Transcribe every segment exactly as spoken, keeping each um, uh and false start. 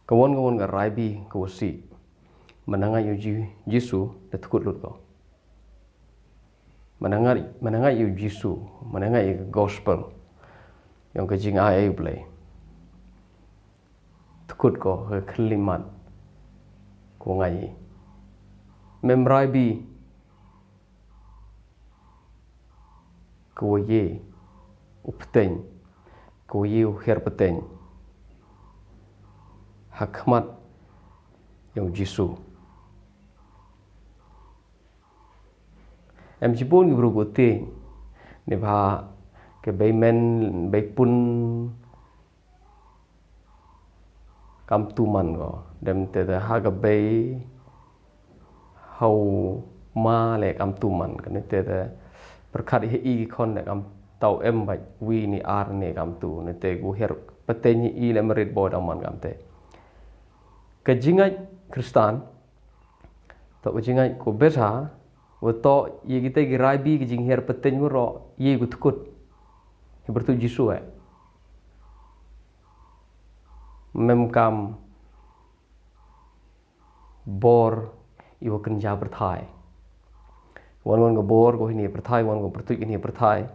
Ka wan ka wan ka raibi ka wasi. Mynda nga ïoh Ji- Jisu da tkut lut ko. Mynda nga mynda nga ïoh Jisu, mynda nga ïoh gospel. Ïong ka jingai ai Blei. Tkut ko ka khlimat ko ngai. Mem raibi. Ko ye u pteng, ko ye u her pteng. Hakmat ïong Jisu. Em jibun ki bru ko te. Ne ba ke bei men bei pun. Kam tu man ko dem te te ha ka bei hau ma le kam tu man ko ne te te. Perkat hi i kon le kam tau em bai wi ni ar ne kam tu ne te gu her. Peten i le merit bo dang man kam te. Ka jingai Kristan to ka jingai ko besa. Wa to ye kita ki raibi ki jingher peten wuro ye gu tkut. Hi bertu Jisu eh. Mem kam bor iwa kynja pyrthai. Wan wan ka bor ko hini pyrthai wan ko pyrtuit hini pyrthai.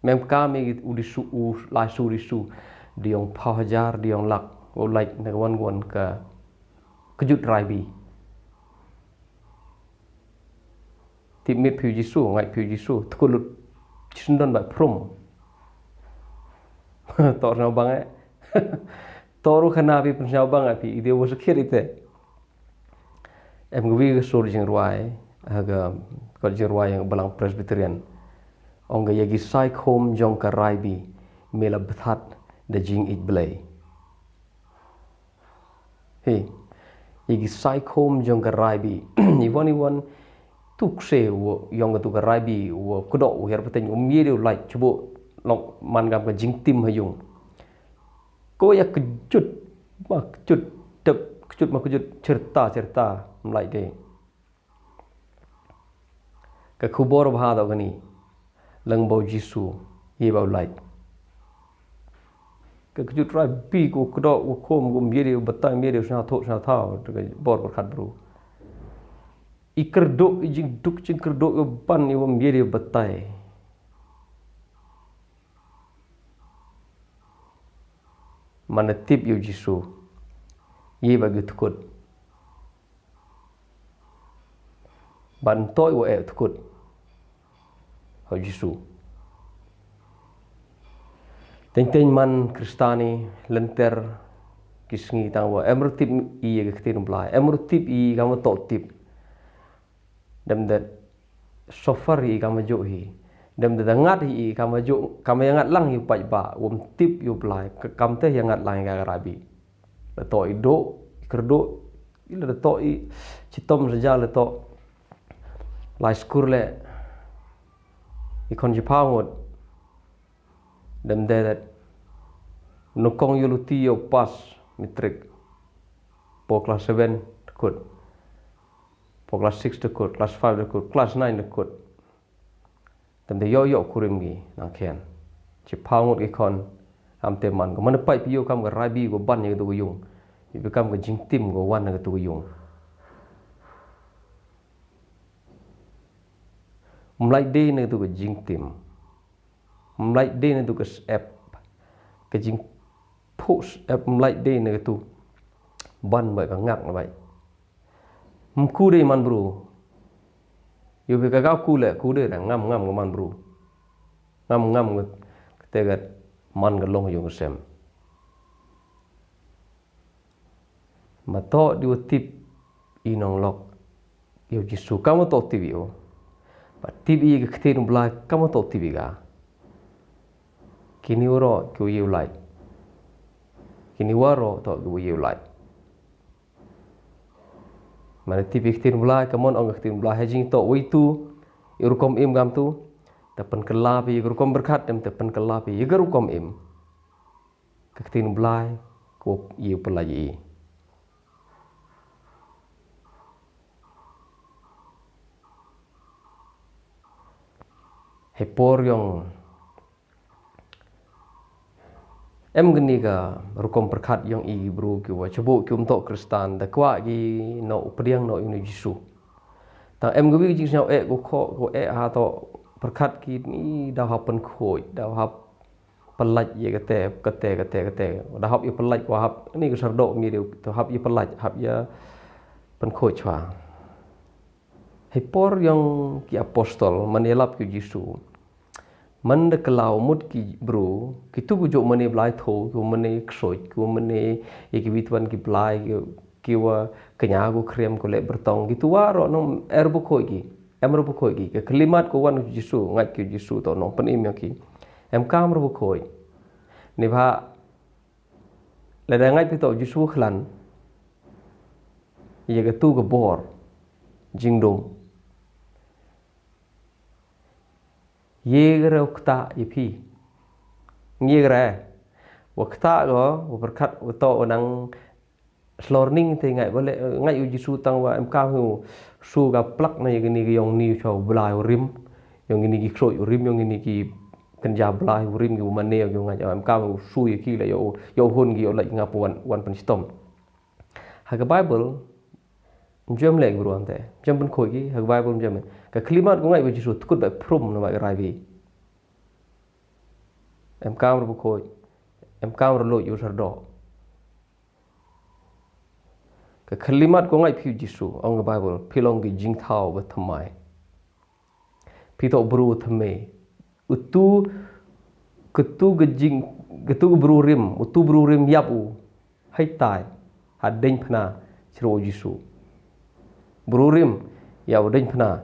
Mem kam i u disu u lai su disu. Diong pau hajar diong lak. Ko lak na wan wan ka kejut raibi. Tip mit piu Jisu ngai piu Jisu tkulut. Chisendon ba prum. Tor na bang eh. Toru khana pi pun sñiaw bang api i dei wa sakhiat ite. Em ka wi ka sur jingrwai ha ka ka jingrwai yang balang Presbyterian. Ong ka ya ki sai khom jong ka raibi me la bthat da jing ik blei. He ya ki sai khom jong ka raibi. Iwan iwan tu kse yong ka tu ka raibi wa kdo u her pateng um ye deu lait chubo long man gam ka jingtim ha yung. Ko ya kejut ma kejut tep kejut ma kejut cerita cerita mlai de. Ka khubor bha do kani lang bau Jisu ye bau lait. Ka kejut rai bi ko kedok ko khom ko mye de batai mye de sna thok sna thau ka bor berkat bru. I kerdok i jingduk jingkerdok i ban i wa mye de batai. Mana tip yu Jisu. Ye bagi tkut. Ban toi wa e tkut. Ho Jisu. Teng teng man Kristani lenter ki sngi tang wa em ru tip i ya ka ktien Blai em ru tip i kam wa tok tip. Dem da sofar hi kam wa jok hi. Dem da ngat hi kam wa jok kam wa ya ngat lang hi paj ba wam tip yu Blai kam te ya ngat lang hi ka rabi. La to i do i kerdo i la to i chitom saja la to. Lai skur le i kon jipaw ngut. Dem de nukong yu luti yo pas mitrik. Po class seven kut. Po class six kut, class five kut, class nine kut. Tem de yo yo kurim gi nang ken. Chi paw ngut gi kon am te man ko man pai pi yo kam ga rabi go ban ye do yung. Ipi kam ga jingtim go wan ga tu yung. Mlai de ne tu ga jingtim. Mlai de ne tu ga sep. Ga jing pus ep mlai de ne tu. Ban bai ga ngak na bai. Mku de man bru. Yu bi ka gau ku le ku de ngam ngam ga man bru. Ngam ngam ga kete ga man ga long yung sem. Ma to di wa tip i nong lok. Yu Jisu kam wa to tip i o. Ba tip i ga kete nung blai kam wa to tip i ga. Kini waro ki wa yu lai. Kini waro to ki wa yu lai. Mane tipi ktien Blai ka mon ong ktien Blai ha jing to wei tu i rukom im gam tu. Te pen kela pi i rukom berkat dem te pen kela pi i rukom im. Ka ktien Blai ko i pelai i. Hepor yong Em kani ka rukom pyrkhat yong i bru ki wa chibuk ki um toh Kristan da kwah ki no u pdiang no inu Jisu. Tang em ka wi ka jingsngew eh ko kho ko eh ha toh pyrkhat ki ni da hap pynkhuid da hap pynlait ya kate kate kate kate da hap ya pynlait ko hap ni ka sardok mi deu to hap ya pynlait hap ya pynkhuid chwa. Hei por yong ki apostol man ya lap ki Jisu. Man da kalaw mut ki bru ki tu ku jok mane blai tho ku mane ksoj ku mane ya ki witwan ki blai ki wa kanya ku krem ku le bertong ki tu wa ro nong er bu khoi ki em ro bu khoi ki ka kalimat ku wan ki Jisu ngat ki Jisu to nong pen im ya ki em kam ro bu khoi. Ni ba le da ngat pi to Jisu khlan ya ka tu ka bor jingdum. Ye gre u kta ye phi. Ngi gre wa kta go wa pyrkhat wa to wa nang slorning te ngai wa le ngai u Jisu tang wa em kam hu su ga plak na ye ni yong ni cho blai u rim. Yong ni ki kro u rim yong ni ki kenja blai u rim ki mane yong ngai em kam hu su ye ki le yo yo hun ki yo le ngap wan wan pen stom. Ha ka Bible Jem lek bru ante. Jem pun khoi ki, ha Bible jem. Ka klimat ko ngai ba Jisu tukut ba prum na ba rai bi. Em kam ru khoi. Em kam ru lo yu sar do. Ka klimat ko ngai phi Jisu, ong ka Bible, phi long ki jingthaw ba thamai. Phi to bru thamai. Utu, ketu gejing, ketu bru rim, utu bru rim yap u. Hai tai ha ding phna chru Jisu. Bru rim ya u ding phna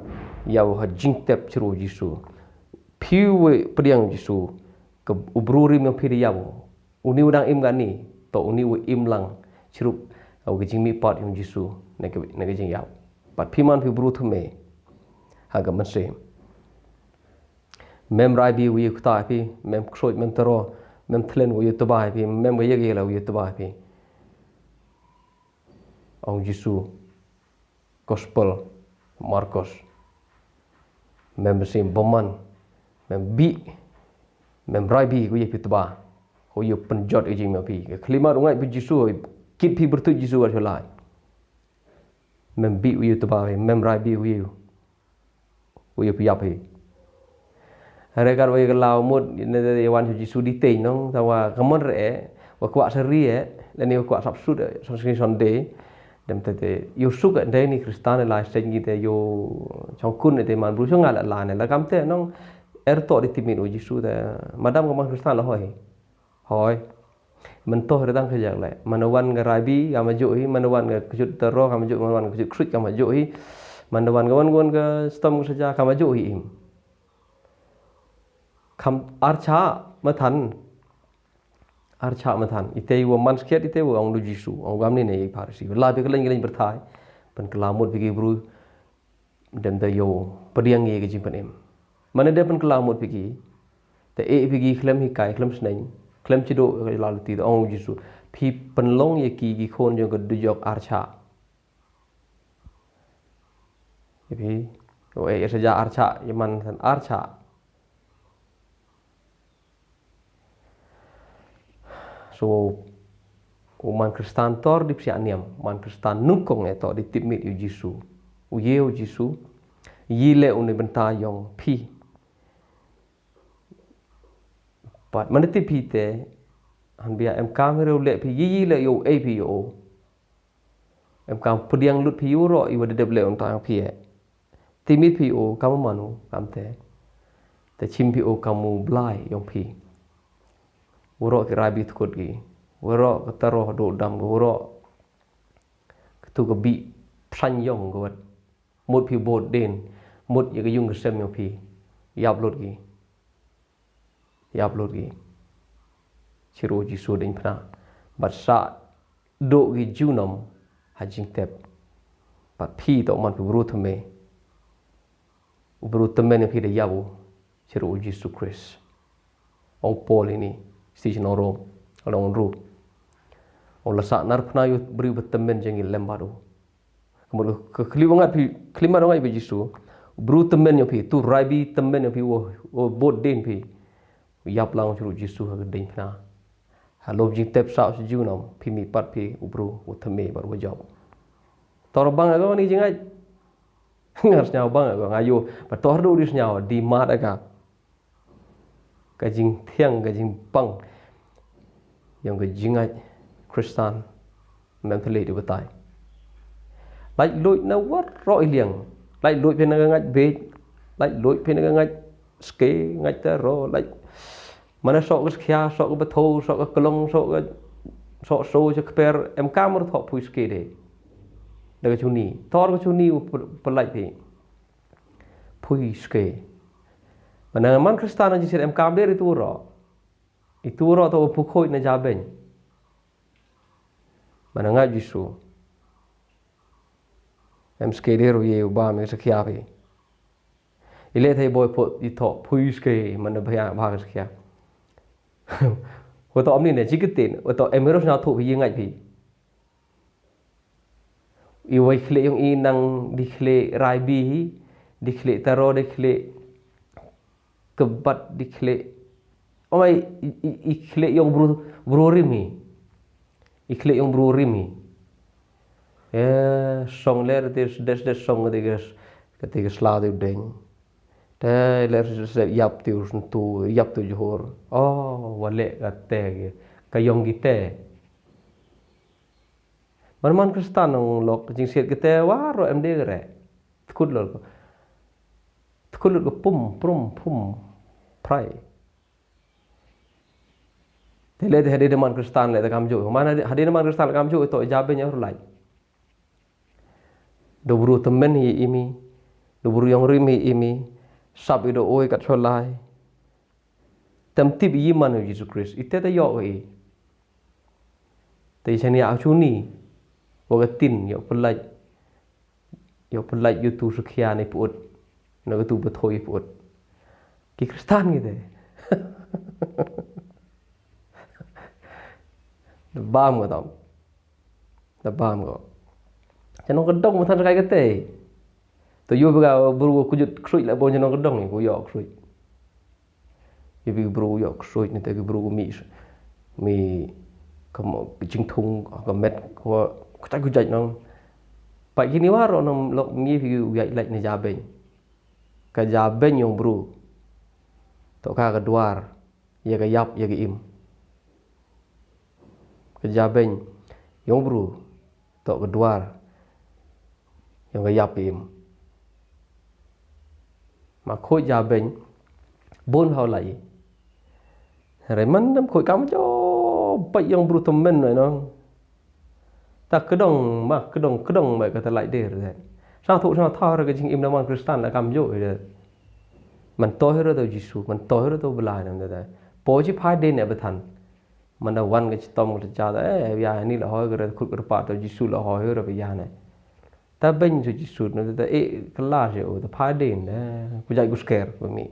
ya u ha jingtep chru Jisu. Phi we pdiang Jisu ke u bru rim yang phi de ya u. Uni u dang im gani to uni u im lang chru u ke jingmi pat yang Jisu ne ke ne ke jing ya. Pat phi man phi bru thume ha ga manse. Mem rai bi wi kta pi, mem ksoj, mem tero, mem thlen wi tuba pi, mem ga yeg yela wi tuba pi. Ong Jisu, Gospel Markos. Mem sim boman, mem bi, mem rai bi wi pi tuba. Ho yu penjot iji mem pi. Klimat ungai pi Jisu, kit pi bertut Jisu wa cholai. Mem bi wi tuba, mem rai bi wi. Uyu piap hi. Hare kar uyu kelaw mut ne wan Jisu di tei nong tawa kemon re wa kwak seri e leni wa kwak sapsut e sonsri sonde. Dem tete yu suk e dei ni Kristan la seng gi te yu chongkun te man bru chong ala la ne la kam te nong er to di timin u Jisu te madam kemon Kristan la hoi. Hoi. Mentoh redang ke jak le. Manawan ke rabi kama jo hi, manawan ke kejut tero kama jo, manawan ke kejut krut kama jo hi. Manawan ke wan wan ke stom ke seja kama jo hi im. Kam archa matan. Archa matan. Ite wa man skiat ite wa ong du Jisu, ong gam ni ne Parisi. La be keleng keleng berthai. Pen kelamut bigi bru. Dem da yo pediang ye ke jing penem. Mana da pen kelamut bigi. Te e bigi klem hikai, klem sneng, klem chido ke lalu ti ong Jisu. Pi penlong ye ki ki khon jong ke dujok archa. Pi o e saja archa ye man san archa. So u man Kristan tor di psiak niam, man Kristan nukong e tor di tipmit yu Jisu. U ye u Jisu, yi le u ni benta yong pi. Pat mana ti pi te, han bia em kam reu le pi, yi yi le yo e pi yo. Em kam pediang lut pi yu ro iwa dedep le un tang pi e. Timit pi u kam manu kam te. Te chim pi u kam u blai yong pi. Uro ki rabi tkut gi. Uro ka taro do dam go uro. Ktu ka bi psan yong go wat. Mut pi bot den. Mut ya ka yung ka sem yong pi. Yap lut gi. Yap lut gi. Chiru Jisu ding phna. Bat sa do gi junom ha jingtep. Pat pi to man pi bru tame. Bru tame ne pi da yabu. Chiru Jisu Kris. Ong Paul ini. Sti chino ro. Along ru. Ong la sa nar phna yu bru betamen jeng i lembadu. Kamut ke klimat ngai pi klimat ngai pi Jisu. Bru temen yo pi tu raibi temen yo pi wo wo bot den pi. Yap lang churu Jisu ha ding phna. Halor jingtep sah sha junom, phi mih pat phi u bru u thymmai bad u jop. Tor bang ïa ka ni jingngeit. Nga sngew bang ïa ka, nga ïoh, ba tor du di sngew, di mad ïa ka. Ka jingthiang, ka jingbang ïa ka jingngeit Khristan. Mem thylli di batai. Lait luid na waroh i liang. Lait luid phi na ka ngait bej. Lait luid phi na ka ngait ske, ngait taro, lait. Mane soh ka skhia, soh ka batho, soh ka klong, soh ka, soh so, soh kper, em kam ruh thoh phui ske de. Da ka chuni. Tor ka chuni u p-, pynlait phi. Phui ske. Mane man Khristan na jingsir em kam de ri tu ro. Itu ro to pukhoit na jaben. Mana nga Jisu. Em ske de ro ye u ba me sakhia phi. Ile thei boy pot i to phui ske mana bha bha sakhia. Wa to amni ne jiketin, wa to em ro sna to phi ye ngai phi. I wai khleh yong i nang di khleh rai bi hi, di khleh taro, di khleh kebat, di khleh. Oi, i, i, i khleh yong bru, bru rim hi. I khleh yong bru rim hi. Eh, song ler ti des des song ti ges, ti ges la ti deng. Te ler ti yap ti us tu, yap tu johor. Oh, wale ka te ge. Ka yong gi te. Man man Kristan nong lok jingsiat kite waro em de gre. Tkut lol ko. Tkut lol ko pum, prum, pum. Prai. Te le te hade de man Kristan le te kam jo. Man hade, hade de man Kristan le kam jo to jabe nya rulai. Do bru temen hi imi. Do bru yong rim hi imi. Sap i do oi kat cholai. Tem tip i man u Jisu Krist. Ite te yok i. Te i chani a chuni. Wa ka tin yok pelaj. Yok pelaj yu tu sukhia ni put. Na ka tu bethoi put. Ki Kristan ki te. Bam ka tam. Da bam ko. Chanong ka dong muthan kai kate. To yu bega bru kujut ksuit la bon chanong ka dong ni ko yok ksuit. Yu bi bru yok ksuit ni te ki bru mi mi kam jingthung ka met ko kutai kujat nong. Pai kini waro nong lok ngi bi yai lait ni jabeng. Ka jabeng yong bru. To ka ka duar. Ïa ka ïap, ïa ka im. Ka jabeng yong bru. To ka duar. Yong ka ïap ka im. Ma khoi jabeng. Bun hau lai. Re man dam khoi kam jo. Bai yong bru temen noi no. Ta kedong ma, kedong, kedong ma kata lai der de. Sa thu sa thar ka jingim na man Kristan la kam jo de. Man to hero to Jisu, man to hero to bela nam de. Po ji phai de ne bethan. Man da wan ka chitom ka cha da, eh, ya ni la hoi ka re khut ka pa to Jisu la hoi hero ya ne. Ta ben to Jisu ne da, eh, kala je o, ta phai de ne. Ku jai ku sker ba mi.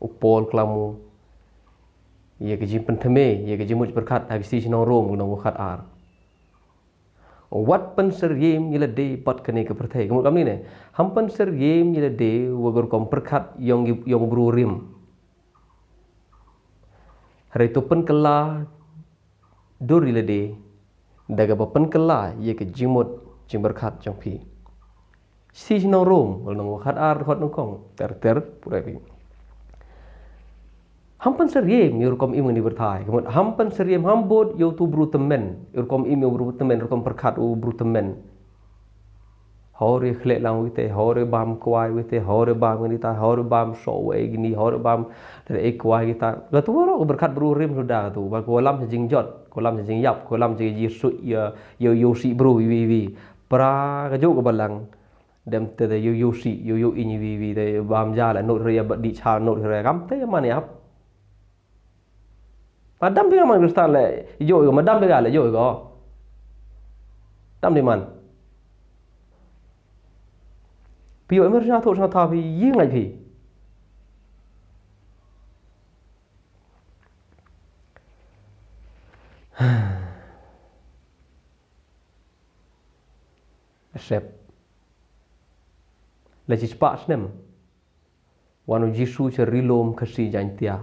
U Paul klam u. Ïa ka jingpynthame, ïa ka jingmut pyrkhat, ha ka sti shnong Rom, nong khat ar. Wat pynser yem ïa lade bad kane ka pyrthei. Ka mut kam ni ne. Ham pynser yem ïa lade wa ka rukom pyrkhat yong, yong bru rim. Hare to pynkylla dur ïa lade, da kaba pynkylla ïa ka jingmut jingpyrkhat jong phi. Sti shnong Rom, nong khat ar hot nong kong, ter ter, pura phi. Ham pynser yem ïa rukom im ni pyrthei. Ka mut ham pynser yem ham bud ïa u tu bru temen, ïa rukom im ïa u bru temen, rukom pyrkhat u bru temen. Hore khlek lang wite, hore bam kwai wite, hore bam ngani ta, hore bam so wei gini, hore bam tere kwai kita. Ka tu ro berkat bru rim suda ka tu. Ba ko lam jingjot, ko lam jingyap, ko lam jingji su ya ya yo si bru wi wi. Pra ka ju ka balang. Dem te de yo yo si, yo yo ini wi wi de bam ja la not re ya ba di cha not re kam te man yap. Madam phi man Kristan le, yo yo madam phi le yo yo. Dam di man. Phi yo emer sha tho sha tha phi yi ngai phi. Sep. La shispah snem wan u Jisu sha ri lum Khasi Jaiñtia.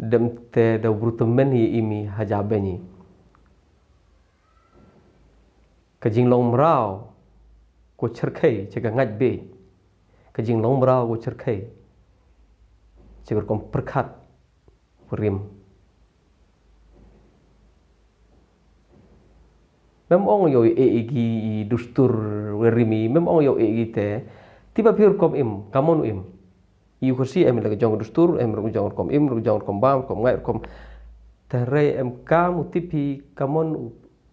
Dem te da u bru tymmen ïa i im ha jabieng i. Ka jinglong mraw ko cherkhei cha ka ngait bei. Ka jinglong mraw ko cherkhei cha ka rukom pyrkhat rim. Mem ong ïoh i e i gi i dustur rim i, mem ong ïoh i e i te. Te ba phi rukom im, kamon u im. I u Khasi em la ka jong dustur, em la ka jong rukom im, la ka jong rukom bam, rukom ngait, rukom. Te re em kam u tip hi kamon u,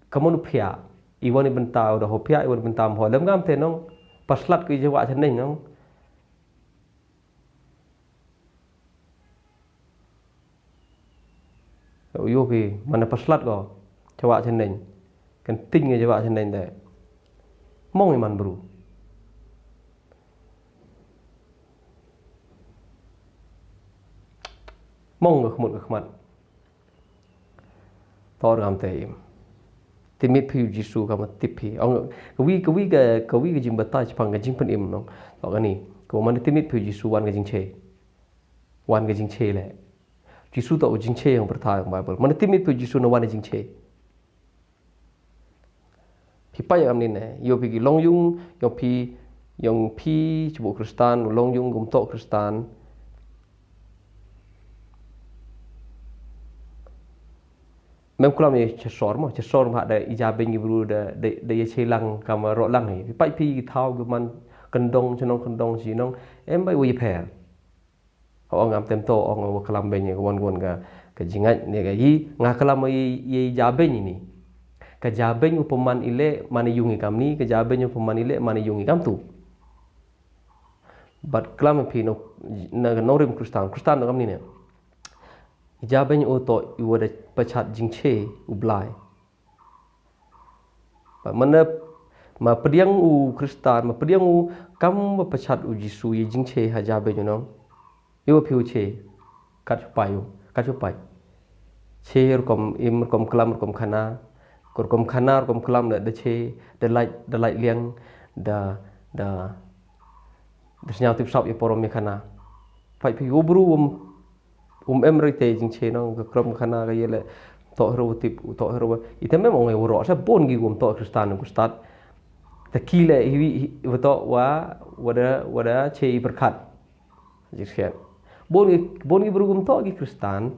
kamon u phiah. I wan i bynta u da ho phiah, i wan i bynta mo lem ngam te nong. Paslat ko i jawa chaneng nong. Ïoh phi, man paslat ko. Jawa chaneng. Kan ting jawa chaneng de. Mong i man bru. Mong ka khmut ka khmat. Tor ngam te im. Tipmit phi u Jisu kam tip phi. Ong, kawi, kawi ka, kawi ka jingbatai chapang ka jingpynim nong. To kani, ko man tipmit phi u Jisu wan ka jingche. Wan ka jingche le. Jisu to ka jingche ïa ka pyrthai ïa ka Bible. Man tipmit phi u Jisu na wan ka jingche. Phi pa ïa kam ni ne. Ïoh phi ki long yung, ïoh phi, ïoh phi, chibu Kristan, long yung gum to Kristan. Mem klam ïa chesor mo, chesor mo da i jabieng i bru da, da, da ïa chelang kam ro lang i. Phi pa phi ki thaw ki man kendong, chenong kendong, chenong. Em bai wi pher. Ong ngam tem to, ong wa klam bieng ka wan wan ka, ka jingngeit ne ka i, nga klam i, i jabieng ini. Ka jabieng u pynman i le, man i yung i kam ni, ka jabieng u pynman i le, man i yung i kam tu. Bad klam phi no, na, nongrim Kristan, Kristan no kam ni ne. Jabieng u to i wa da pachat jingche u Blai. Ba mana ma pdiang u Kristan, ma pdiang u kam ba pachat u Jisu i jingche ha jabieng u nong. Ïoh phi u che, kat shu pai u, kat shu pai. Che rukom im, rukom klam, rukom khana, rukom khana, rukom klam da, da che, da lait, da lait liang, da, da, da sñiaw tip sap ïa porom ïa khana. Pai phi u bru um Um em rei te jingche nong, ka krom khana ka ïa le. To hero tip, to hero. Ite mem ong ïa u ro, sa bon ki um to Kristan, Kristan. Te ki le, hi, hi, wa to wa, wa da, wa da, che i pyrkhat. Jingche. Bon ki, bon ki bru um to ki Kristan.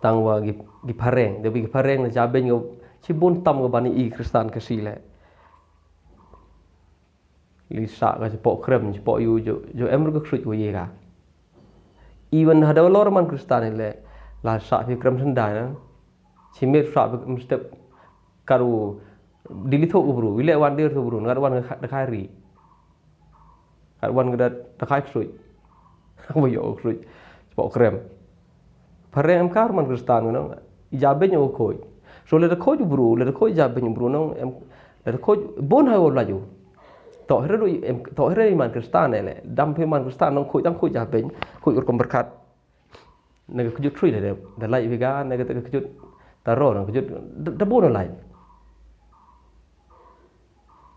Tang wa ki, ki phareng, da bi ki phareng na jabieng ki, chi bon tam ka bani i Kristan ka si le. Li sa ka chapoh krem, chapoh yu, jo, jo em ru ka ksuid wa ye ka. Even hada lor man Kristan le, la sa phi krem sendai na. Chimet sa phi mstep karu dili tho u bru, wile wan dir tho bru, ngat wan ka, da kai ri. Ngat wan ka da, da kai ksuid. Wa yo ksuid. Chapoh krem. Phareng em kar man Kristan nong. I jabieng u khoj. So le da khoj u bru, le da khoj jabieng u bru nong em, le da khoj bon ha u laju. To hre ru em, to hre man Kristan le. Dam phi man Kristan nong khoj dang khoj jabieng, khoj rukom berkat. Na ka kjut trui le da, da lai viga, na ka kjut taro, na kjut da, da bon lai.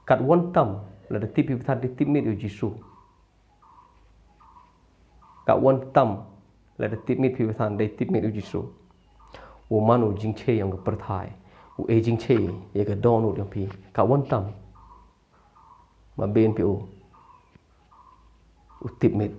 Kat wan tam, le da tip phi than di tip mit u Jisu. Ka wan tam, la da tip mit phi ba than dei tip mit u Jisu. U man u jingche yong ka pyrthai. U e jingche, ya ka don u yong phi. Ka wan tam. Ma ben phi u. U tip mit.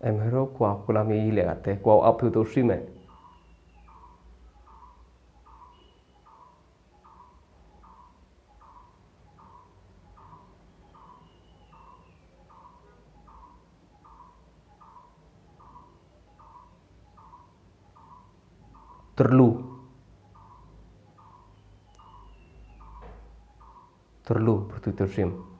Em hero kwa kula mi ile ate kwa ap tu tu sime. Terlu. Kyrlu Pyrtuit Tyrshiom.